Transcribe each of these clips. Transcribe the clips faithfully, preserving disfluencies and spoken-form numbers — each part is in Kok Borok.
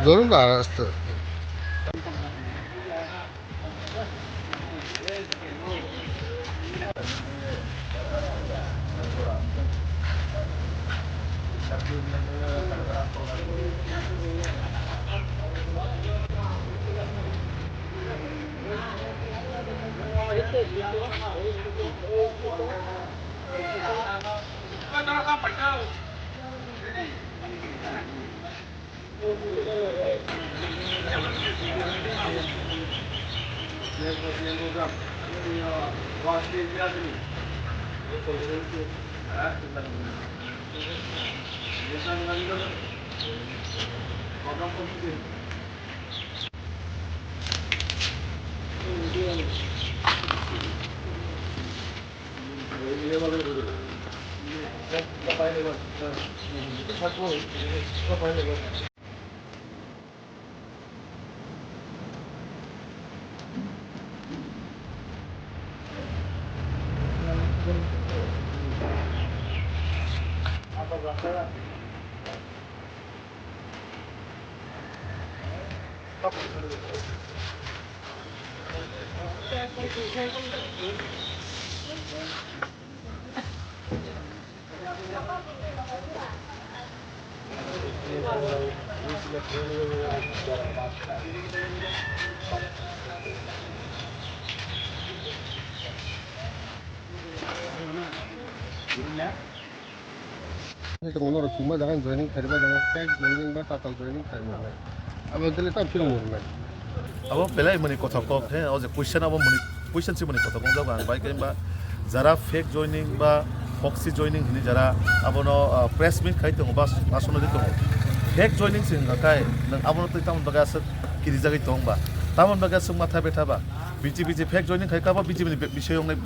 Zorunda arasto. Tongo norok chuma jaga joining khairima jaga, tag joining ba tatal joining khairima. Abo tele ta phirung rwnai. Abo belai mani kothok kok he, o je question abo mani question si mani kothok kok jaga ang bai khe ba jara fake joining ba proxy joining hini jara abono, ah, press meet khai tongo ba basono di tongo. Fake joining si wngkha khai nang abono twi tamoni bagwi aswk kirijagwi tong ba, tamoni bagwi aswk matha betha ba, B J P je fake joining khai kha ba B J P ni be-, bising wngnai.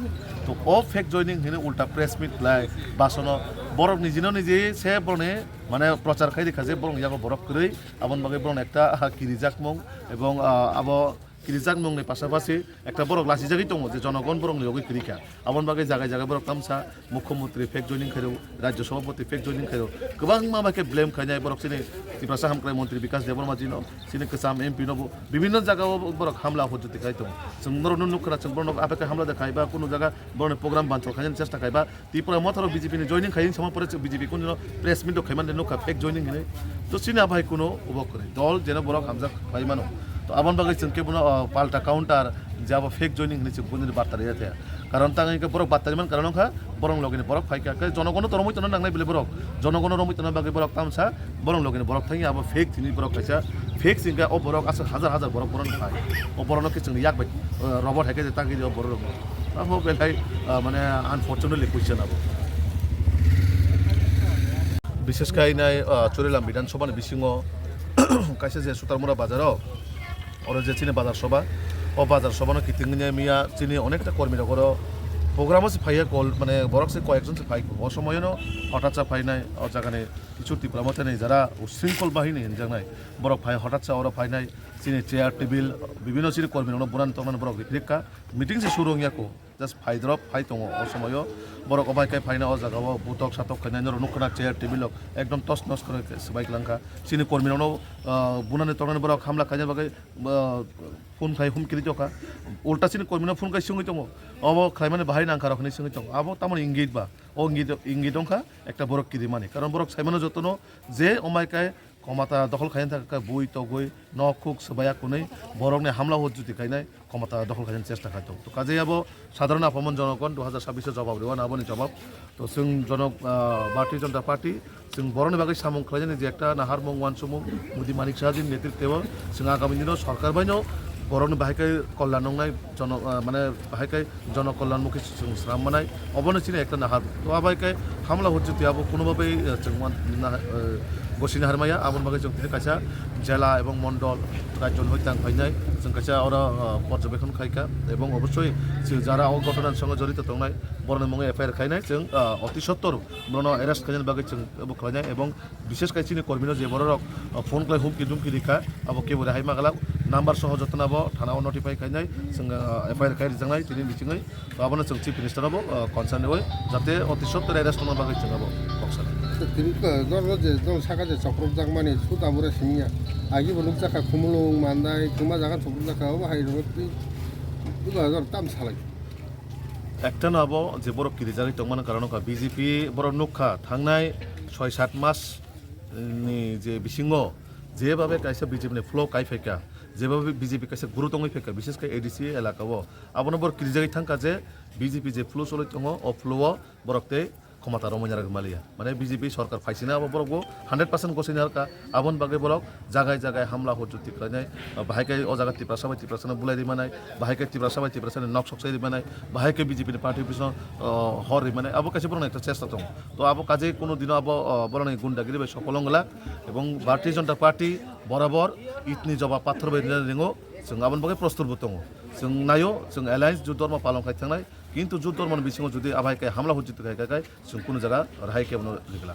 To o fake joining hini ulta press meet khlai basono borok nijino niji se borokni mane prochar khai rikha je borokni yago borok kwrwi aboni bagwi borokno ekta, ah, kirijakmung ebong, ah, abo kirijakmungni pasapasi ekta borok lachijagwi tongo je jonogon borokni yogwi kwrwi kha. Aboni bagwi jagai jagai borok tamsa mukhyamantri fake joining khairok, rajya sabhapati fake joining khairok, kwbangma bai khe blame khainai borok chini Tiprasa Hamkrai Montri Bikash Debbarma jino, chini kwcham M P no bo bibhinno jaga o borok hamla hojjoti khai tongo. Chwng norokno nukha na, chwng borokno aphekhe hamla de khai ba kunu jaga borokni program bansal khainani chesta khai ba Tipra Motha rok B J P ni joining khai wng sama pore chwng B J P kunjino press meet rok khaimani nukha fake joining hinwi. To chini abai kuno obo kwrwi dol jeno borok hamjak khlai mano. To aboni bagwi chwng khe bono, o, palta counter je abo fake joining hinwi chwng kunjini barta rwya thaya. Karon tang hwnkhe borok barta rwmani karon wngkha borok logini borok phaikha. Khe jonogono to romwi tongna nangnai bile borok. Jonogono romwi tongna bagwi borok tamsa borok logini borok thangya abo fake thini borok kaisa fake singkha o borok aswk hajar hajar borok borok phai. O borokno khe chwngni yak bai, o, robot hai khe tangwi o borok rok. Abo belai, o, mane unfortunately question abo. Bishesh khai nai, o, Churilam Bidhan Sabha ni bisingo kaisa je Sutarmura bazar o, oro je chini bazar sabha, o bazar sabha no kiting nai miya chini onekta kormi rok oro program o se phaiya kol mane borok se koyek jon se phai o somoy no hothat sa phainai o jaga ni Kichur Tipra Motha ni jara usringkol bahini hinjaknai borok phai hothat sa oro phainai chini chair table bibhinno chini kormi rokno bunani tongmani borok rikha meeting se suru wngya ko just phai drop phai tongo o somoyo borok obai kai phaina o jaga o butok satok khainai norok nukha na chair table rok ekdom tos nos khe swbai kwlangkha chini kormi rokno, ah, bunani tongnani borok hamla khaina bagwi, ah, phone khai humkiri tokha ulta chini kormi no phone khai swngwi tongo obo khlaimani bahai nangkha rok hinwi swngwi tongo abo tamoni ingit ba. O ingit, ingit wngkha ekta borok kirimani. Karon borok saimano jotono je omai kai komata dokhol khaina thangkha bui togwi nok khuk swbaiya kwnwi borokni hamla hojjuti khainai komata dokhol khaina chesta khai tongo. To kajai abo sadharon aphomon jonogon dui hajar sabbish o jawab rwna aboni jawab. To chwng jonok, ah, Bharatiya Janata Party Chwng borokni bagwi samung khlainani je ekta naharmung uansukmung Modi Manik Saha jini netritwo chwng agami dino sorkar baino borokni bahai khe kollan wngnai jono, ah, mane bahai khe jono kollan mukhi chwng sram manai obono chini ekta nahar. To abai khe hamla hujjiti abo kuno babai, eh, chwng man-, nah-, eh, gosi nahar maya aboni bagwi chwng tini kaisa jela ebong mondol rajyoni hoi tang phainai chwng kaisa oro, ah, porjobekon khaikha ebong obosoi chwng jara o ghotona ni songo jorito tongnai borokni mungwi F I R khainai chwng, ah, oti sottor bono arrest khainani bagwi chwng abo khlainai ebong Bishesh khai chini kormino je bororok, uh, phone khlai humki dumki rikha, abo kebo rehai magalak, number soho jotono abo thana o notify khainai, chwng, uh, F I R khai rijaknai tini bichingwi, to abono chwng Chief Minister no bo, uh, concern riwi, jate oti sottor arrest tongna bagwi chwng abo kok sanai. Tini ko doro je dol saka je chokropjak mani suta bura simiya. Agi bo nukjakha Khumulwng, Mandai, tuma jaga chokropjakha, obo hai rok twi buga dor tam salai. Ekta no abo je borok kirijagwi tongmani karon wngkha B J P borok nukha thangnai soi sat mas ni je bisingo jebabe kaisa B J P ni flow kai phaikha, jebabe B J P kaisa guru tongwi phaikha, bishes khe A D C elaka o, abono borok kirijagwi thangkha je B J P je flow choloi tongo, o flow o borok tei khomata romwi narwgwi maliya. Mane B J P sorkar phaisina abo borok bo hundred percent gosini harkha. Aboni bagwi borok jagai jagai hamla hujut tikrainai, bahai khe o jaga Tiprasa bai Tiprasano bulai rimanai, bahai khe Tiprasa bai Tiprasani nok soksai rimanai, bahai khe B J P ni party office no, o, hor rimanai. Abo kaisa borokni ekta chesta tongo. To abo kajai kuno dino abo, o, borokni gundagiri bai sopol wngla. Ebong Bharatiya Janata Party borabor itni jobab pathor bai rina ringo. Chwng aboni bagwi prostur bo tongo. Chwng naio, chwng alliance ju dormo palon khai thangnai. Kintu ju dormoni bisingo jodi abai khe hamla hujut khai khai, chwng kuno jaga rahai khe bono rigla.